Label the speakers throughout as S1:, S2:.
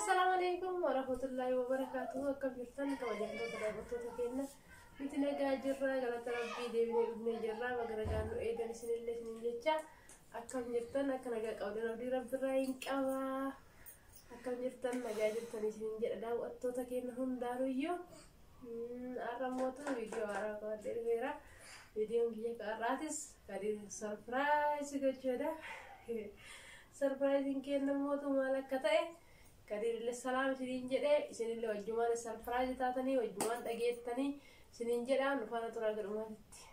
S1: Assalaamu alaikum warahmatullaahi wabarakaatuhu. Akkam jirtan kabajamtoota daawwattoota keenya? Nuti nagaa jirra, galata Rabbii. Deebinee dhufnee jirra. Baga nagaan nu eegan isinillee isinin jecha. Akkam jirtan? Akka nagaa qabdan abdii Rabbirraa hin qabaa. Akkam jirtan, nagaa jirtan isinin jedha daawwattoota keenya hundaanuyyuu. Har'a mootu viidiyoo haaraa qabadhee dhufeera. Viidiyoon kiyya har'aatis Kadir surprise gochuudha. Surpriseiin keenya mootu maal akka ta'e Kadirillee salaam isiniin jedhee, isinillee wajjumaan surprise taatanii wajjumaan dhageettanii isiniin jedhaa, nu faana turaa gadhumaatitti.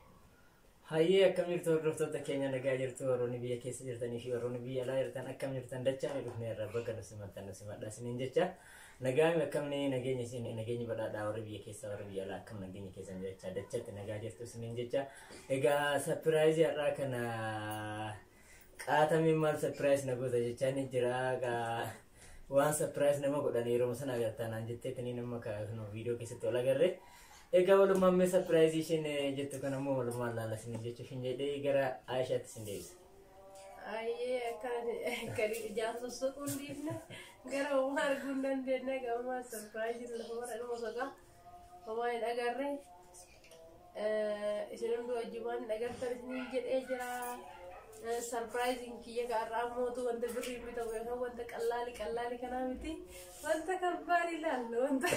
S2: Hayyee, akkam jirtu hordoftoota keenya? Nagaa jirtu? Warroonni biyya keessa jirtanii fi warroonni biyya alaa jirtan akkam jirtan? Dachaan dhufne irra bakka nu simattan nu simadha isiniin jecha. Nagaan akkamni, nageenya isin, nageenyi badhaadhaa, warri biyya keessa, warri biyya alaa akkam nageenya keessan jecha, dachatti nagaa jirtu isiniin jecha. Egaa surprise har'aa kana qaatamee maal surprise na goota jechaa ni jira. Waan surprise nama godhan yeroo sana agartaa naan jetteetanii nama kan viidiyoo keessatti ol agarre. Egaa walumaan mee surprise isheen jettu kana immoo walumaan laala isin jechuuf hin jedhee gara Aishaatti isin deebisa.
S1: Ayyee, akkana kan ijaan sossoquu hin dhiifne, gara homaa arguu hin dandeenye. Gamaa surpriseiin lafa mara dhuma soqa, homaa hin agarre. Isin hundi wajjumaan hin agartan isiniin jedhee jira. Surpriseiin kiyya har'aa mootu wanta birriin bitamu yookaan wanta qallaali qallaali kanaa miti. Wanta kabbaar ilaallu, wanta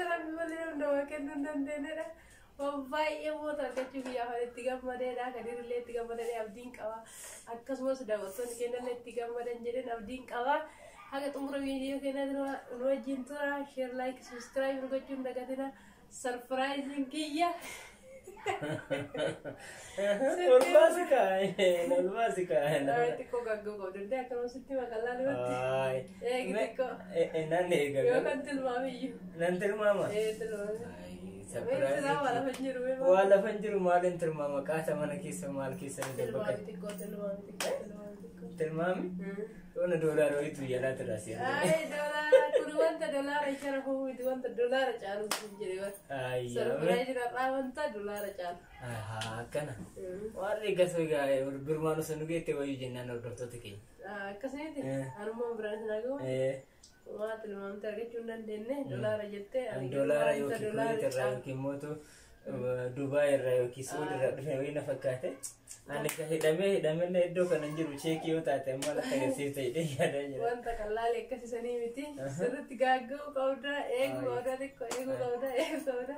S1: Rabbi malee namni namaa kennuu hin dandeenyedha. Waan baay'ee moota argachuu kiyyaaf ani itti gammadeedha. Kadirillee itti gammadee abdiin qaba. Akkasumas daawwattoonni keenyallee itti gammadan jedheen abdiin qaba. Haga xumura viidiyoo keenyaatti nu wajjin tura. Share, like, subscribe nu gochuu hin dagatina. Surpriseiin kiyya.
S2: Ol baasi kaa'e, ol baasi kaa'e.
S1: Xiqqoo gaggoo qabu danda'e akkasumas sitti maqallaan irratti.
S2: Ay.
S1: Eegi xiqqoo.
S2: Nan eega.
S1: Yoo kan tilmaamiyyuu.
S2: Nan tilmaama.
S1: Ee, tilmaami.
S2: Ay,
S1: Silaa waa lafa hin jiru.
S2: Waa lafa hin jiru, maaliin tilmaama? Qaata mana keessa maal keessa ni
S1: Tilmaami
S2: dabbaqate.
S1: xiqqoo, tilmaami xiqqoo, tilmaami xiqqoo.
S2: Tilmaami? Yoona doolaara wayitu yalaa tirraa seera.
S1: Ay, doolaara kun wanta doolaara sharafuu miti, wanta doolaara caalu hin jedhe bara.
S2: Ayyaa.
S1: Surprise har'aa wanta doolaara caalu.
S2: Akkana. Warri gasoo egaa birmaan osoo nu geette wayii jennaan hordoftoota keenya.
S1: Akkasumatti anummaan biraan isin agamu. Waa tilmaamte argachuu hin dandeenye doolaara jettee. Ani
S2: Doolaara
S1: wanta
S2: yookiin
S1: doolaara
S2: Kuwait irraa
S1: caalu.
S2: yookiin mootu Dubaay irraa yookiin Suud irraa dhufe wayii na fakkaate. Ani ka hidhamee hidhamee iddoo kana hin jiru, cheekii yoo taate amma akka agarsiifte jedhee yaadaa jira.
S1: Wanta qallaalee akkasisanii miti. Sirriitti gaagga'uu qabda, eeguu qabda, xiqqoo eeguu qabda, eeguu qabda.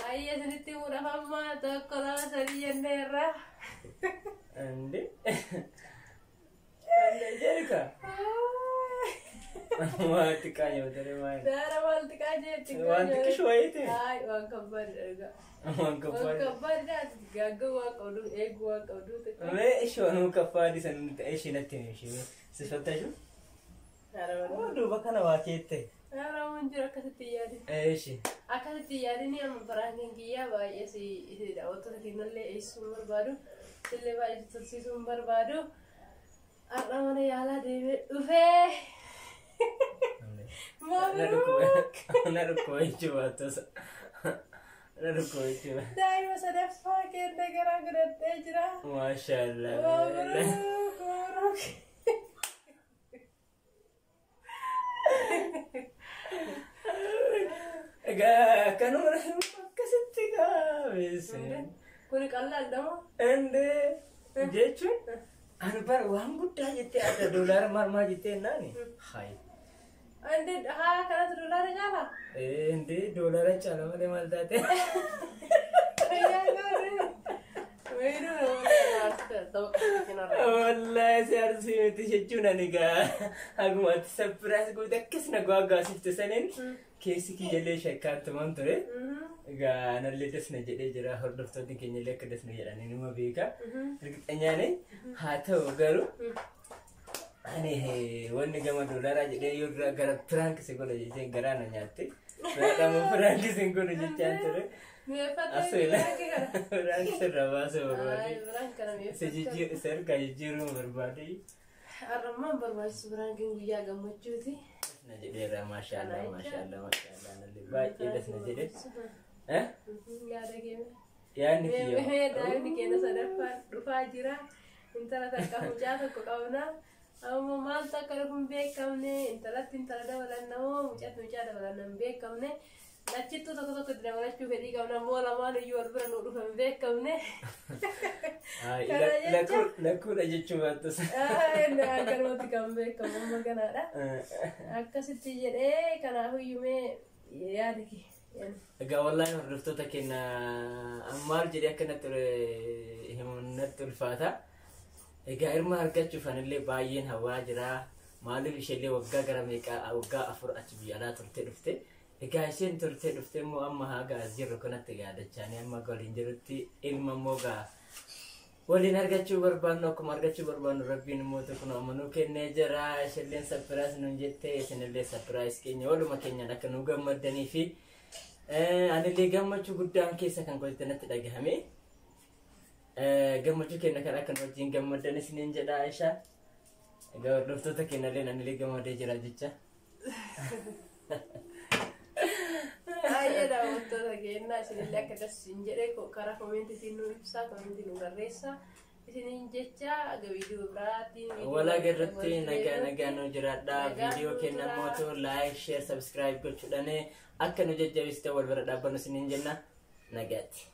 S1: Ayyee, isinitti himuudhaaf amma tokko, lama, sadii jennee irraa.
S2: Ande. Jedhika. Waa xiqqaa nyaatanii maali?
S1: Daara maal xiqqaa jee xiqqaa.
S2: Waan xiqqishu wayiiti.
S1: Ay, waan kabbaadha dhugaa.
S2: Waan
S1: Waan
S2: kabbaadha.
S1: kabbaadha, gaagga'uu waan qabdu, eeguu waan qabdu xiqqoo.
S2: Mee ishee waan kabbaadhi san ishee natti himi, ishee sifattashu.
S1: Haara
S2: Duuba kana waa keette.
S1: Haara waan jiru akkasitti yaadin.
S2: Ishee.
S1: Akkasitti yaadin. Amma prankiin kiyyaa baay'ee si daawwattoota keenyallee eessuu hin barbaadu. Illee baay'ee si tursiisuu hin barbaadu. Har'a mana yaalaa deemee dhufee. Mabruuk!
S2: Na dhukkuba jechuudha tasa. Na dhukkuba jechuudha.
S1: Daa'ima sadaffaa keenya garaa godhadhee jira.
S2: Maashaallah.
S1: Mabruuk! Mabruuk!
S2: Egaa kanuma akkasitti qabeesse.
S1: Kuni qal'aadha moo?
S2: Endee jechuun ani bara waan guddaa jettee adda doolaara maal maal jettee naani. Hayi.
S1: Ande haa, kanatu doolaara caalaa?
S2: Endee doolaara caala malee maal taate? Wallaahi si arsii miti jechuun ani gaa haguma ati surprise goote akkas na gaaggaasifte saniin keessi kiyyallee shakkaattuman ture. Egaa anallee dasna jedhee jira, hordoftoonni keenyallee akka dasna jedhanii numa beeka. Hirqixanyaani haa ta'u, garuu ani wanni gama doolaaraa jedhee yoo dura gara prank si godha jettee garaa na nyaatte. Biraadhamoo prank si godhu jechaan ture. Asweela prank sirra baasuu barbaade. Si harkaa jijjiiruu barbaade.
S1: Har'ammaan barbaachisu prankiin guyyaa gammachuuti.
S2: Na jedheera, maashaallah, maashaallah, maashaallah, nallee baay'ee das na jedhe.
S1: Yaada keenya.
S2: Yaadni kiyya.
S1: Daa'imni keenya sadaffaan dhufaa jira. Intala takka mucaa tokko qabna. Ammoo maaltu akka dhufu hin beekamne, intalatti intala dabalanna moo mucatti mucaa dabalanna hin beekamne. Lachittuu tokko tokkotti dabalachuu fedhii qabna, ammoo lamaan iyyuu wal bira nu dhufe hin beekamne. Kana jecha
S2: Lakkuudha jechuu baattus.
S1: Akkanumatti kan beekamu amma kanaadha. Akkasitti jedhee, kanaafiyyuu mee yaada kee.
S2: Egaa wallaahi hordoftoota keenya, maal jedhee akka natti himuun natti ulfaata. Egaa ilma argachuuf anillee baay'een hawaa jira. Maaliif, isheellee waggaa gara meeqaa, waggaa 4 achi biyya alaa turtee dhufte. Egaa isheen turtee dhufte immoo amma haga as jirru kanatti egaa dachaanii amma waliin jirutti ilma immoo gaa waliin argachuu barbaannu, akkuma argachuu barbaannu Rabbiin immoo tokko amma nuu kennee jira. Isheelleen surprise nuun jettee, isinillee surprise keenya waluma keenyaan akka nu gammaddanii fi anillee gammachuu guddaan keessa kan kooti natti dhagahame. Gammachuu keenya kan akka nu wajjin gammaddan isiniin jedha Aisha. Egaa hordoftoota keenyallee anillee gammadee jira jecha.
S1: Baay'ee daawwattoota keenya, isinillee akka das hin jedhe karaa koomentiitiin nu ibsaa, koomentii nu barreessaa isiniin jecha, viidiyoo biraatiin
S2: Walaa irratti nagaa nagaa nu jiraadha.
S1: Nagaa
S2: Viidiyoo
S1: nu
S2: keenya
S1: turaa.
S2: mootu like, share, subscribe gochuudhaan akka nu jajjabeessitan wal bira dhaabbannu isiniin jenna. Nagaatti.